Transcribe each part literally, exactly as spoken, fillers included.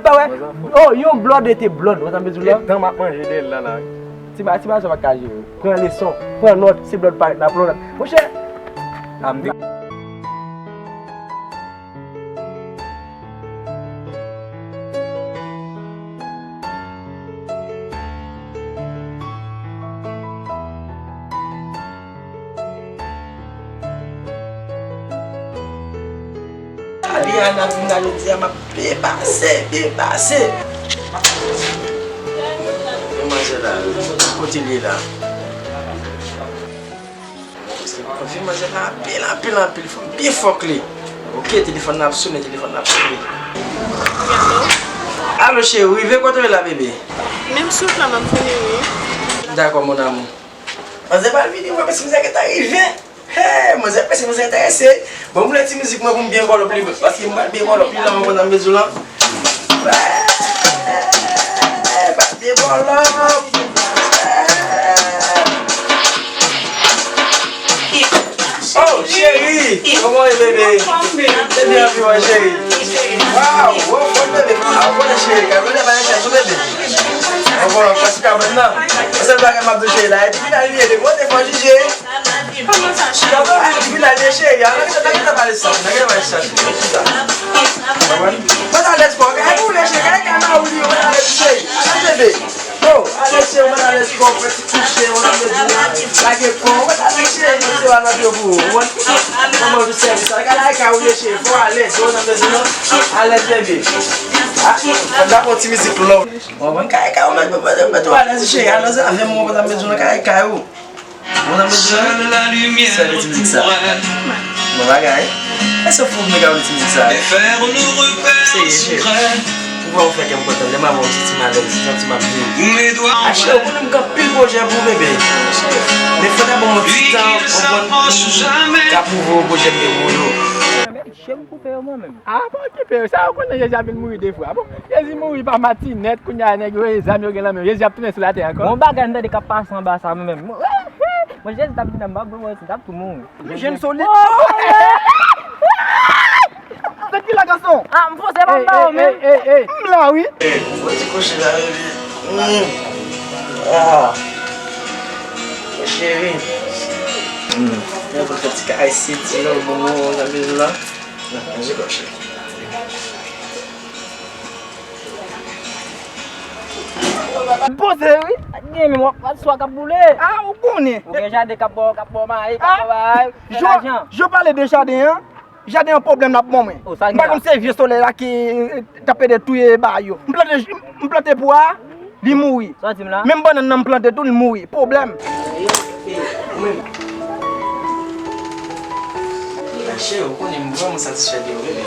blòd pa wè. Oh, yon blòd rete blòd, ou konprann sa m vle di w la? E dan m ap manje de l la, la. Ti ba, ti ba sa pa ka jere. Pran leson, pran nòt, se blòd parèt la, pran nòt. Monchè, a m te Ariana vin la jodi a, m ap byen pase, byen pase. Men manzè la, kote l ye la? Konfime manzè la anpil, anpil, anpil. Fò m byen fòk li. Ok, telefòn nan ap sonnen, telefòn nan ap sonnen. Alo, cheri, rive kote w ye la, bebe? Menm sou wout la, m ap vini, wi. Dakò, mon amour. Manzè pral vini, mwen, paske manzè gentan rive. Hey, manzè prese, manzè enterese. Bon, m vle ti mizik mwen pou m byen bòlòp li, paske m pral byen bòlòp li, la, mwen kontan m bezwen lan. Hey, byen bòlòp. Oh, cheri, kòman w ye, bebe? Se byen anpil, wi, cheri. Waw, w anfòm, bebe. A, w konnen, cheri, ka vle pa enkyèt, bebe. Bon, paske kabann nan, se sèl bagay m ap di w, cheri, la, epi vin al vye de mwen, te fò jije. Kòman sa, cheri? Kòman sa, cheri? Vin al vye, cheri, a, nan ki ta pale sa, nan ki ta pale sa, cheri, ki sa? Mwen ta lèz kò, kay pou w lè, cheri, kay, kay, nan ou li, mwen ta lèz, cheri, kay, bebe. Oh, alèz cheri, mwen alèz kò, fè ti kouche, mwen ap di la, lage kò, mwen alèz cheri, mwen se wala yo pou ou. Mwen, mwen manjou sèvis. Sa ka la ka ou ye cheri, fò alèz, mwen ap di la, alèz bebe. Ah, mwen dakò ti mizik love. Mwen mwen kay ka ou mèt mèt ou alèz cheri, alèz avè mwen, mwen ap di la kay ka ou. Mwen nan bezwen sèvi ti mizik sa. Bon bagay. Èske fou mwen ka ti mizik sa? Seye cheri. Ou wè ou fè kè m kontan, lè m ap wè w se ti malèz, se ti m ap viv. A cheri, ou konnen m gen anpil pwojè pou ou, bebe. Men fò dabò yon ti tan, konprann, pou m ka pwouve w pwojè m gen pou ou yo. Cheri, m koupe yo mwen menm. Ah, pa okipe yo. Sa yo konnen Jezi ap vin mouri de fwa. Bon, Jezi mouri pa matinèt, kounye a nèg yo, e zam yo gen nan men yo. Jezi ap tounen sou latè ankò. Bon bagay m tande k ap pase anba sa, mwen menm. Mwen, Jezi t ap vin anba, mwen, mwen, m t ap tou mouri. Jèn solid. Se ki la, gason? Ah, m fonse pa m ba ou menm. M la, wi. Fò ti kouche la, bebe. Mm. Ah. Mon cheri. Mm. Mwen pou fè ti karès, ti love, bon, bon, sa bezwen la. Poze, wi. Gen men w ap swa k ap boule. Ah, ou konnen. Ou gen jaden k ap ba w, k ap ba w mayi, k ap ba w bagay. Fè lajan. Jan w pale de jaden an, jaden an pwoblèm l ap ban mwen. M pa konn se vye solèy la ki t ap ede touye bagay yo. M plante, m plante pwa. Li mouri. Sa w di m la? Menm bannann nan m plante tou, li mouri. Pwoblèm. Ou menm. Cheri, ou konnen m vrèman satisfè de ou, bebe.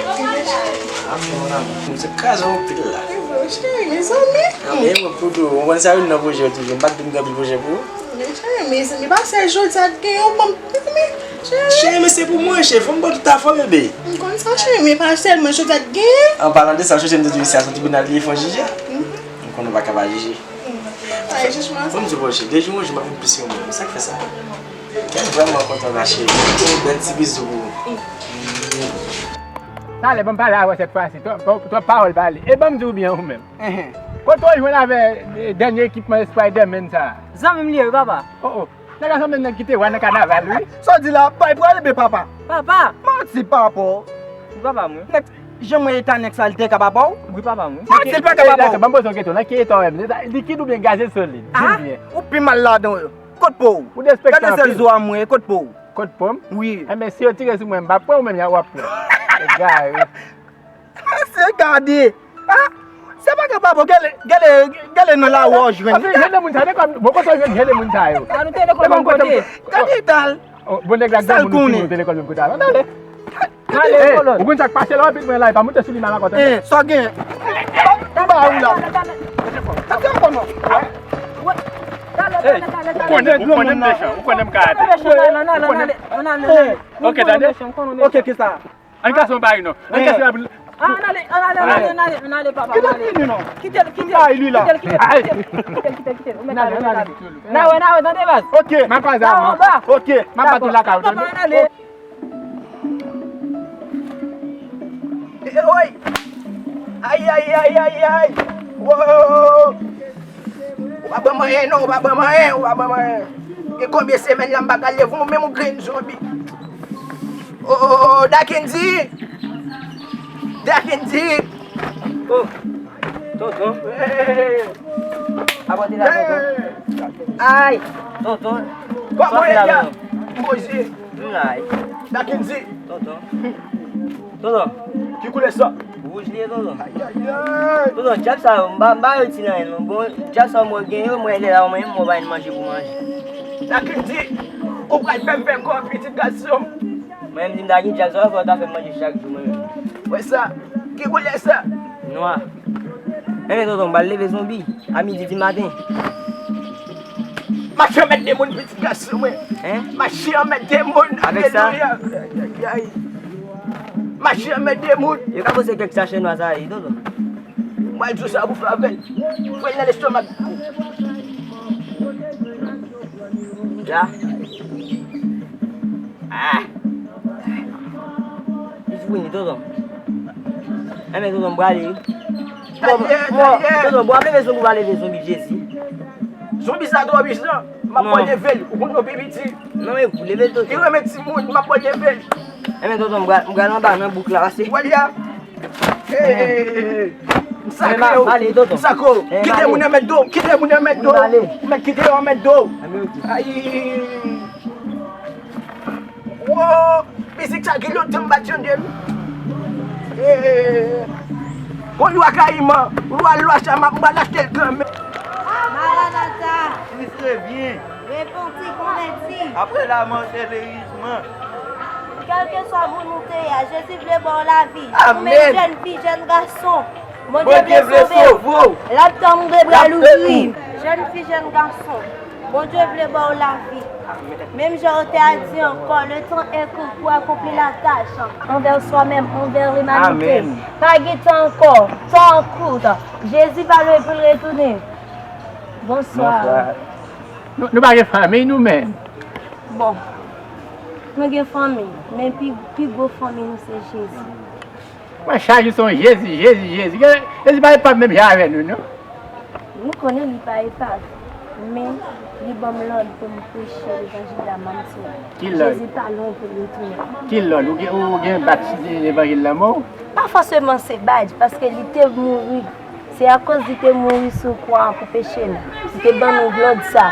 Amen, mon amour. M sot kraze w anpil la. Cheri, mezanmi. Amen, mwen pou tou. Ou konn sa youn nan pwojè yo toujou. M pa t di m gen anpil pwojè pou ou. Men cheri, mezanmi, pa sèl jodi a t gen yon banm. Mezanmi, cheri. Cheri, men se pou mwen, cheri. Fò m ba w tout afè, bebe. M konn sa, cheri, men pa sèlman jodi a t gen. An palan de sa, cheri, m te di w isi a se yon tribinal li ye, fò jije. M konnen w pa ka pa jije. Ay, jijman. Fò m di w, bòche, de jou an jou, m ap vin plis renmen w. Sa k fè sa? Kè m vrèman kontan, ma chérie. Yon bèl ti bizou pou ou. Talè, ban m pale avè w sèt fwa si. Twòp, twòp pawòl pale. E ban m di w byen, ou menm. Kote w jwenn avè, eh, dènye ekipman Spider-Man sa a? Zanmi m li ye, wi, papa. Oh, oh. Nèg la sanble nèg ki te wè nan kanaval, wi. Sa w di la, bay pral ebe papa. Papa! Manti papa w. Wi, papa m, wi. Nèg, jan mwen eta nèg sa, li te ka papa w? Wi, papa m, wi. Manti, li pa ka papa w. Ban m poze yon kesyon, nan ki eta w menm? Likid oubyen gaze solid? Di m byen. Ou pi mal ladan w. Kot po w? Ou derespektan anpil. Gade sèl zo a mwen, kot po w? Kot po m? Wi. Enben, si yo tire sou mwen, m pa pran ou menm, y a w ap pran. Egare. Mesye, gade. Ah, se pa ka papa w, gade, gade, gade nan lari w jwenn. Anfen, jwenn de moun sa, de kòm, bon, kote w jwenn, jwenn de moun sa yo? A, nou te lekòl menm kote. Kapital. Oh, bon, nèg la gen moun ki te lekòl menm kote a. Tande. Ou konn sa k pase la, anpil mwen la, e pa moute sou li mal ankò, tande. Eh, sa gen. Ou ba ou la. Ou konnen, ou konnen m ka ate. Ok, tande. Ok, kisa? Ann kase yon bagay non. Ann kase yon bagay. Ann ale, ann ale, ann ale, ann ale, ann ale, papa, ann ale. Kite l fini non. Kite l, kite l, kite l, kite l, kite l, kite l, kite l, kite l. Ou mèt ale, ou mèt ale. N a wè, n a wè, tande baz. Ok. M ap pase avè w. Ok. M ap bat ou lakay ou, tande. Papa, ann ale. Eh, woy! Ay, ay, ay, ay, ay! Wow! Ou pa ban m anyen, non, ou pa ban m anyen, ou pa ban m anyen. Gen konbyen semèn la m pa ka leve yon menm yon grenn zonbi? Oh, Dakindi! Dakindi! Oh, tonton. Hey! Abòde la, tonton. Hey! Ay! Tonton. Kòman w ye la? M poze. M la wi. Dakindi. Tonton. Tonton. Ki koulè sa? Wouj li ye, tonton. Ay, ay, ay. Tonton, djab sa yo, m pa, m pa wè ti nan men l non. Bon, djab sa yo mwen gen yo, mwen lè la, mwen menm, mwen pa gen manje pou manje. Dakindi, ou pral fè m fè kò, pitit gason. Mwen menm, di m ta gen djab sa yo, fò w ta fè m manje chak jou, mwen menm. Wè sa? Ki koulè sa? Nwa. Enben, tonton, m pral leve zonbi a midi di maten. Mache anmède moun, pitit gason mwen. Hein? Mache anmède moun. Avèk sa? Alelouya. Ay, ay, ay. Mache anmède moun. Yo ka poze kèk sachè nwa sa, tonton. Mwen di w sa pou fè avè l. Fè l nan lestomak. La. Ah! Li vini, tonton. Enben, tonton, m prale wi. Talè, talè. Tonton, bon, ap leve zonbi, pa leve zonbi Jezi. Zonbi sa twò pis non. M ap pral leve l. Ou konn nou pi piti. Non, men pou leve l, tonton. Li renmen timoun, m ap pral leve l. Enben, tonton, m pral, m pral anba nan bouk la, pase. Wè l ya. Hey, hey, hey, hey. M sakre w. M sakre w. Kite moun nan mèt do. Kite moun nan mèt do. Mèt kite yo mèt do. Ay. Wo, mizik sa gen lontan m pa tande l. Hey. Bon, lwa Kayiman, lwa, lwa sa, m ap, m pral achte l kanmenm. Maranata. Kris revyen. Repanti, konvèti. Apre lamò, se lerizman. Kèlkeswa moun ou te ye a, Jezi vle ba w lavi. Ou menm jèn fi, jèn gason, Bondye vle sove w. L ap tann bra l ouvri. Jèn fi, jèn gason, Bondye vle ba w lavi. Menm jan yo te a di ankò, le temps est court pour accomplir la tâche. Envè swa menm, envè limanite. Pa gen tan ankò. Tan an kout. Jezi pa lwen pou l retounen. Bonswa. Bonswa. Nou, nou pa gen fanmi nou menm? Bon, nou gen fanmi, men pi, pi gwo fanmi nou se Jezi. Mwen chak jou se yon Jezi, Jezi, Jezi. Jezi pa, pa menm jan avè nou, non. Nou konnen li pa epav, men li ban m lòd pou m preche levanjil la, m ap di w. Ki lòd? Jezi pa lwen pou l retounen. Ki lòd? Ou gen, ou gen bat levanjil la, mò? Pa fòseman se badj, paske li te mouri. Se akoz li te mouri sou kwa an pou peche nou. Li te ban nou lòd sa.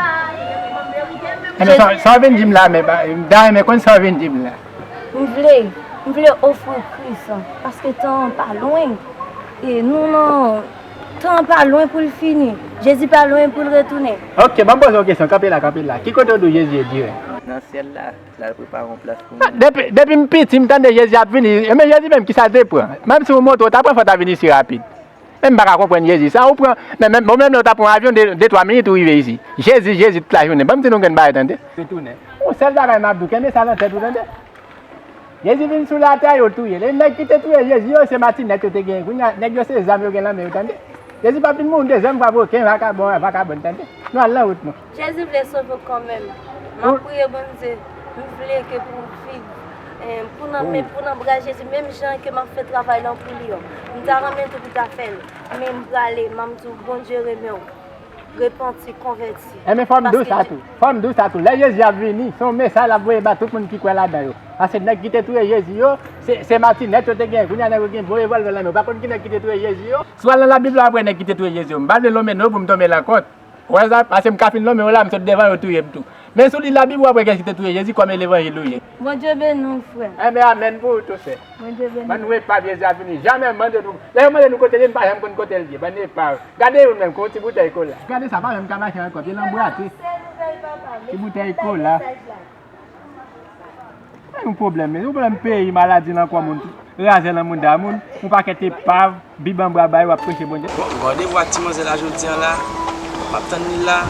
Enben, sa, sa w vin di m la, men, ba, m ta renmen konn sa w vin di m la. M vle, m vle ofri w Kris, paske tan an pa lwen. E nou nan, tan an pa lwen pou l fini. Jezi pa lwen pou l retounen. Ok, ban m poze w kesyon. Kanpe la, kanpe la. Ki kote w di w Jezi ye dirèk? Nan syèl la. L al prepare yon plas pou nou. Depi, depi m piti, m tande Jezi ap vini. Enben Jezi menm, kisa l te pran? Menm si w monte, w ta pran fò w ta vin isi rapid. Men m pa ka konprann Jezi sa. Ou pran, men, men, bon, menm lè w ta pran yon avyon, de, de twa minit ou rive isi. Jezi, Jezi tout lajounen. Ban m di nou yon grenn bagay, tande. Retounen. Yon sèl bagay m ap di w, kenbe sa nan tèt ou, tande. Jezi vin sou latè, yo touye l. E nèg ki te touye Jezi yo, se matinèt yo te genyen. Kounye a, nèg yo se zam yo gen nan men yo, tande. Jezi p ap vin mouri dezyèm fwa pou okenn vakabon, vakabòn, tande. Nou al nan wout nou. Jezi vle sove w kanmenm. M ap priye Bondye, m vle ke pou w viv, eh, pou nan men, pou nan bra Jezi, menm jan ke m ap fè travay lan pou li an. M ta renmen tou pou ta fè l, men m prale, m ap di w Bondye renmen w. Repanti, konvèti. Enben, fò m di w sa tou. Fò m di w sa tou. Lè Jezi ap vini, se yon mesaj l ap voye ba tout moun ki kwè ladan yo. Paske nèg ki te touye Jezi yo, se, se matinèt yo te genyen. Kounye a nèg yo gen gwo revòlvè nan men yo. Ou pa konn ki nèg ki te touye Jezi yo? Si w al nan Labib la, w ap wè nèg ki te touye Jezi yo. M pa vle lonmen non pou m tonbe nan kont. Ou wè sa? Paske m ka fin lonmen yo la, m sot devan yo touye m tou. Men si w li Labib, w ap wè kiyès ki te touye Jezi kòm e levanjil ou ye. Bondye beni w, frè. Enben, amèn pou ou tou, sè. Bondye beni w. Ban nou epav, Jezi ap vini. Jamè mande nou. Lè yo mande nou kote l ye, nou pa janm konn kote l ye. Ban nou epav. Gade youn menm, kon ti boutèy kola. Gade sa, pa menm ka mache ankò, pye l anbwate. Ti boutèy kola. Pa yon pwoblèm, men yon pwoblèm peyi, maladi nan kò moun, razè nan mouda moun, yon pakèt epav, bib anba bay, w ap preche Bondye. Bon, m gen randevou ak ti manzè la jodi a la. M ap tann li la.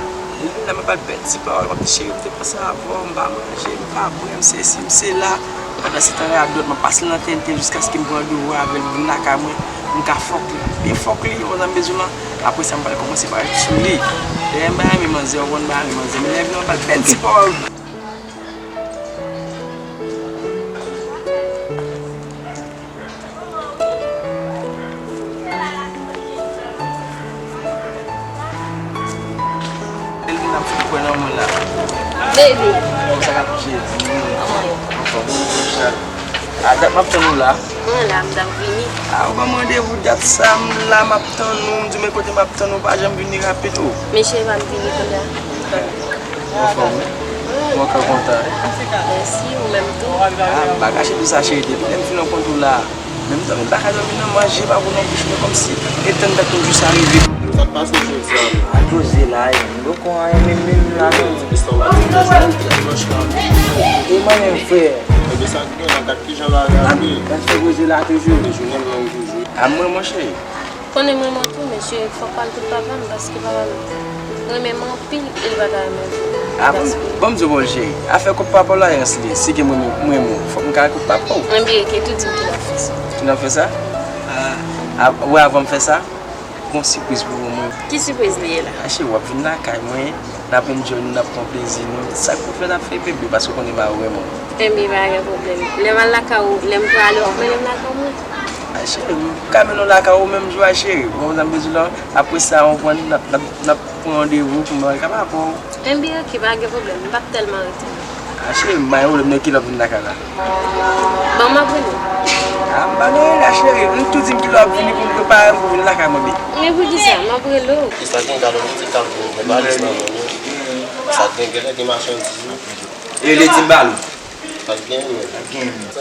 Li vin la, m ap bay bèl ti pawòl, m ap di, cheri, m te panse avè w, m pa manje, m pa bwè, m sesi, m sela. Pandan se tan la, ap dòt, m ap pase l nan T N T jiskaske m pran devwa avè l, m vin lakay mwen, m ka fòk li, byen fòk li, ou konn sa m bezwen la. Apre sa, m pral kòmanse parèt sou li. Dayè, m pa renmen manzè, ou konn, m pa renmen manzè, men lè vin, m pral pèdi pòg. L vin ap fè kwè nan mwen la. Baby. Kòman sa k ap jezi? Kòman w ye? Anfòm, wi, monchè. A, dat m ap tann ou la. Mwen la, m t ap vini. A, ou ban m randevou dat sa, m la, m ap tann ou, m di w men kote m ap tann ou, pa janm vini rapid, o. Men cheri, pa m vini kounye a. Anfòm, wi. Mwen ka kontan. Mèsi, ou menm tou. A, m pa kache di sa, cheri, depi lè m fin rankontre w la, menm dòmi m pa ka dòmi non, manje pa pou nan bouch mwen, kòmsi e tann dat nou jis arive. Sa k pase jodi a? A, poze la, e, m poko anyen menm, menm la, non. E mwen menm, frè. Ebyen, sa k gen la, gad kijan bagay ap ye. N ap fè poze la toujou. E jounen long toujou. A, mwen, monchè. Konnen m renmen w tou, men cheri, fò w pale kote papa m, paske papa m renmen m anpil, e l pa ta renmen m tou. A, bon, bon, m di w, bon, cheri, afè kòb papa w la, yans li, si gen mwen, mwen, mwen, fòk m kare kòb papa w. Ebyen, oke, tou di m kilè w ap fè sa. Kilè w ap fè sa? A, a, wè, avan m fè sa, gon sipriz pou ou, mwen. Ki sipriz li ye la? A, cheri, w ap vin lakay mwen, n ap enjoy nou, n ap pran plezi nou. Sa k pou fè, n ap fè bebe, paske w konnen m renmen w. Enben, pa gen pwoblèm. Lè m al lakay ou, lè m prale, w ap mennen m lakay mwen? A, cheri, m ka mennen w lakay ou menm jou a, cheri. Ou konprann sa m vle di w la? Apre sa, ou konprann, n ap, n ap, n ap pran randevou pou m al ka papa w. Enben, oke, pa gen pwoblèm. M p ap tèlman rete non. A, cheri, m pa gen pwoblèm, men kilè w ap vin lakay la? Bon, m ap vini. A, m pa gen rela, cheri. M tou di m kilè w ap vini pou m prepare m pou vin lakay mwen, bebe. Men poukisa? M ap rele w. Kisa gen, gade yon ti kal pou mwen, pa lis nan men mwen. Sa gen, genlè gen machandiz, wi. E le di m ba l ou. Sa gen, men. Sa gen, men. Sa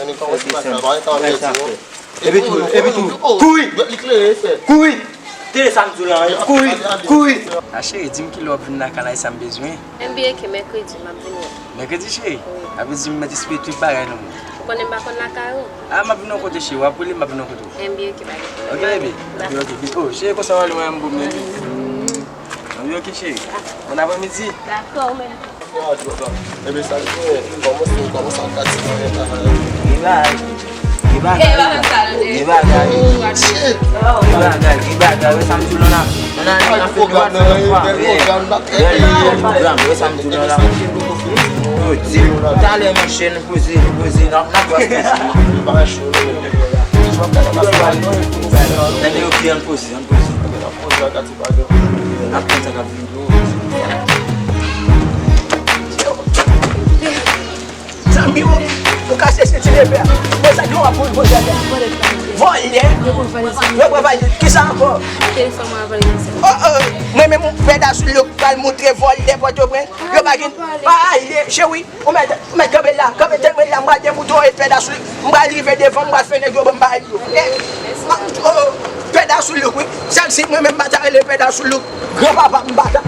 gen, men. Epi tou, epi tou, kouri! Li klere, frè. Kouri! Tande sa m di w la, kouri! Kouri! A, cheri, di m kilè w ap vin lakay la, e sa m bezwen. Enben, oke, mèkredi, m ap vini. Mèkredi, cheri? Wi. A vle di m mèt espere tout bagay nan men w. Ou konnen m pa konn lakay ou. A, m ap vin yon kote, cheri, w ap rele m, m ap vin yon kote w. Enben, oke, pa gen pwoblèm. Oke, bebe? Oke, oke, bebe. O, cheri, konsa w ale, mwen, m pou mwen. Anvi oke, cheri. Bon apremidi. Dakò, ou menm tou. Ebyen, sa l gen? Kòman se, kòman sa kati la? Gen bagay. Gen bagay. Gen bagay. Gen bagay. Gen bagay. Gen bagay. Wè sa m di w la. Nan, nan, nan, fè pwogram nan, bèl pwogram, bèl pwogram. Wè sa m di w la. Yo, di, talè, monchè, nou poze, nou poze, n ap, n ap wè. Anben, oke, ann poze, ann poze. N ap tann sa k ap vini. Zanmi w, ou kase senti lepè a. Bon, sa k gen w ap vòlè. Vòlè. Yo pran valiz. Kisa ankò? Telefòn mwen ak valiz. Oh, oh, mwen menm, pè Dasoul yo pral montre vòlè Pòtoprens. Yo pa gen, pa ale, cheri. Ou mèt, ou mèt kanpe la, kanpe tèt mwen la, m pral deboute w, e pè Dasoul, m pral rive devan, m pral fè nèg yo ban m bagay yo. Eh, oh, pè Dasoul Louk, wi. Sa se mwen menm, m pa ta rele pè Dasoul Louk. Granpapa m pa ta.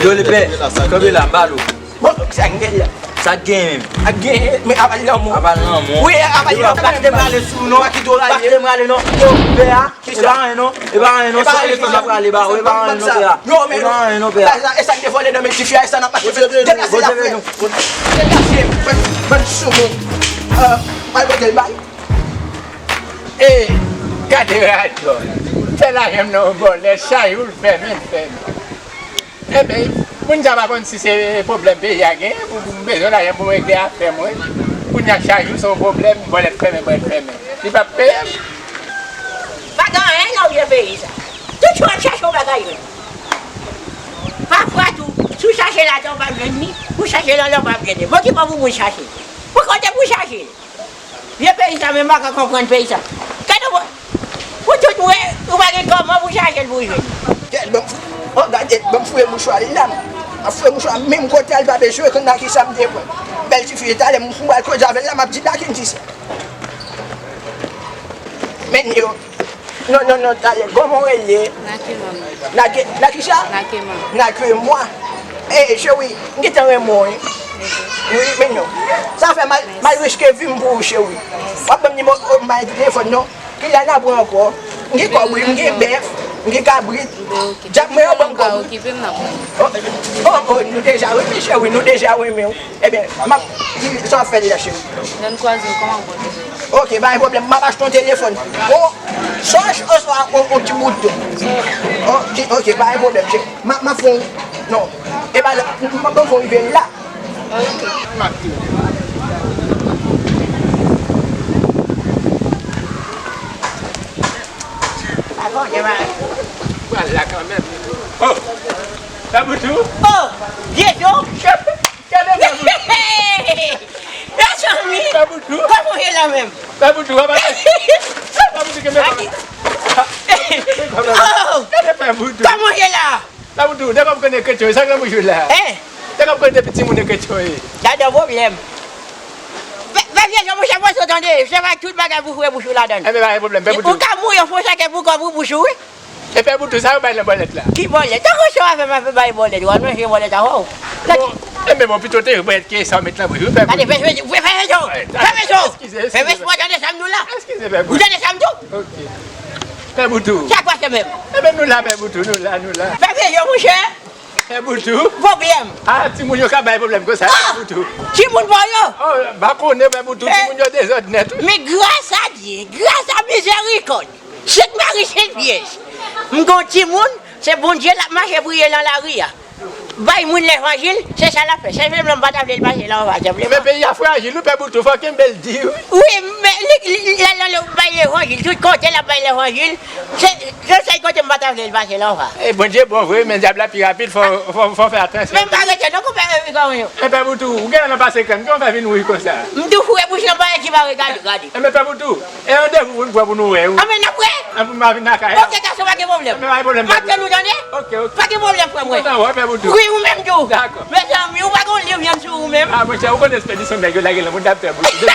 Yo, lepè, kanpe la, m ba l ou. Bon, sa k gen la? Sa k gen menm? Sa k gen, men aval lanmou. Aval lanmou. Wi, aval lanmou. Pa kite m rale sou ou non. Pa kite w rale. Pa kite m rale non. Yo, pè a. E pa anyen non, e pa anyen non, se telefòn m ap rale ba ou, e pa anyen non, pè a. E pa anyen non, pè a. E sa k te vòlè nan men tifi a, e sa n ap mache fè. Deplase la, frè. Deplase, bann, bann soumou. Al kote l bay. E, gade radòt. Fè lajan m nan yon vòlè, chak jou l fèmen, l fèmen. Enben, moun sa pa konn si se pwoblèm peyi a genyen, pou m bezwen lajan pou m regle afè mwen. Kounye a, chak jou se yon pwoblèm, vòlè fèmen, vòlè fèmen. Li p ap peye m. Pa gen anyen nan vye peyi sa. Tout jou w ap chache yon bagay jwenn. Pafwa tou, si w chache ladan w p ap jwenn li, ou chache nan lanmò w p ap jwenn li. Bon, ki bò pou moun chache? Pou kote pou chache? Vye peyi sa menm pa ka konprann peyi sa. Gade w, pou tout mwen, ou pa gen kòman pou chache l pou w jwenn. Gade, ban m fou-, oh, gade, ban m fouye mouchwa li la. M ap fouye mouchwa menm kote a, li pa bezwen konn nan kisa m te pran. Bèl tifi, talè m pral koze avè l la, m ap di Nakin ti sa. Men yo. Non, non, non, talè, kòman w rele? Nakeman. Nake-, Nakisa? Nakeman. Nakemwa. Eh, cheri, m gentan renmen w, wi. Wi, men non. Sa fè mal, mal riske vi m pou ou, cheri. W ap ban m nimewo, oh, m pa gen telefòn, non. Kilè n ap pran ankò? M gen kòb, wi, m gen bèf. M gen kabrit. Djab mwen yo ban m kòb. Okipe m nan pran. Oh, oh, oh, nou deja renmen, cheri, nou deja renmen w. Ebyen, m ap, sa w ap fè deja, cheri? Lè n kwaze w, kòman w konn? Ok, pa gen pwoblèm, m ap achte yon telefòn. Yon Soch oswa yon, yon ti bout tou. Ok, ok, pa gen pwoblèm, cheri. M ap, m ap fè yon, non. E pa lè, m ap fè yon rive la. Ok. Pral la kanmenm. Oh! Pè Boutou? Oh! Vye Jan! Gade Pè Boutou! Mezanmi! Pè Boutou! Kòman w ye la menm? Pè Boutou, w ap ale? Pè Boutou, kenbe kò la. Oh! Gade Pè Boutou! Kòman w ye la? Pè Boutou, de kòb konnen kretyon, sa granmoun jwe la. Hein? De kòb konnen depi timoun e kretyon ye. Gade yon pwoblèm. Pè, pè Vye Jan, monchè, pase w tande, se pa tout bagay pou foure bouch ou ladan l. Enben, pa gen pwoblèm, Pè Boutou. Ou ka mouri yon fon sèkèy pou kòb ou bouch ou, wi. E Pè Boutou, sa yo bay nan bòlèt la? Ki bòlèt? Tankou se w avè m ap bay bòlèt, w ap manje bòlèt avè w. Bon, enben bon, pito te bòlèt ke sa w met nan bouch ou, Pè Boutou. Gade, fè, fè, fè, fè, fè, fè, fè, fè, eskize, eskize, eskize, Pè Boutou. Ou tande sa m di w? Ok. Pè Boutou. Sa k pase menm? Enben nou la, Pè Boutou, nou la, nou la. Fè vye Jan, monchè. Pè Boutou. Pwoblèm. Ah, timoun yo ka bay pwoblèm konsa, Pè Boutou. Timoun pa yo. Oh, pa konnen, Pè Boutou, timoun yo dezòd nèt, wi. Men gras a Dye, gras a mizèrikòd, senk mari, senk vyèj, m gon timoun, se Bondye l ap mache priye nan lari a. Bay moun levanjil, se sa l ap fè. Senpleman, m pa ta vle l pase la anvan, senpleman. Men peyi a frajil, wi, Pè Boutou, fò kenbe l di, wi. Wi, men li, li, li, lè, lè, lè, bay levanjil, tout kote l ap bay levanjil, se, se sèl kote m pa ta vle l pase la anvan. E Bondye bon vre, men dyab la pi rapid, fò, fò, fò fè atansyon. Men m pa rete non, konpè, e, e, kòman yo? E Pè Boutou, ou gen nan pase krèm, kòman w fè vin wouj konsa? M tou foure bouch nan bagay ki pa regade, gade. E men Pè Boutou, e randevou pou n pran pou nou wè, wi. A, men n ap wè. An pou m a vin lakay. Ok, gason, pa gen pwoblèm. Men pa gen pwoblèm, Pè Boutou. Apèl ou tande? Ok, ok. Pa gen pwoblèm, frè mwen. Kontan wè, Pè Boutou. Wi, ou menm tou. Dakò. Mezanmi, ou pa gon liv yanm sou ou menm? Ah, monchè, ou konn espedisyon nèg yo lage nan mouda, Pè Boutou.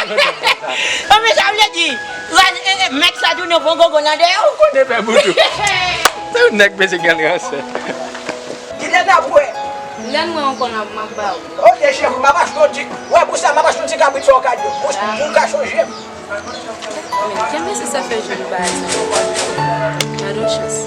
An, men sa vle di, raz, e, e, mèt sa tounen pran gongon nan deyò. Ou konnen, Pè Boutou. Se yon nèg mesye gen ransè. Kilè n ap wè? Lè n wè ankò n ap, m ap ba ou. Ok, cheri, m ap achte yon ti, wè, pou sa, m ap achte yon ti kabrit fè w kado. Pou, pou w ka sonje m. Men, kenbe sou sa fè jou ba a di. Gade yon chans.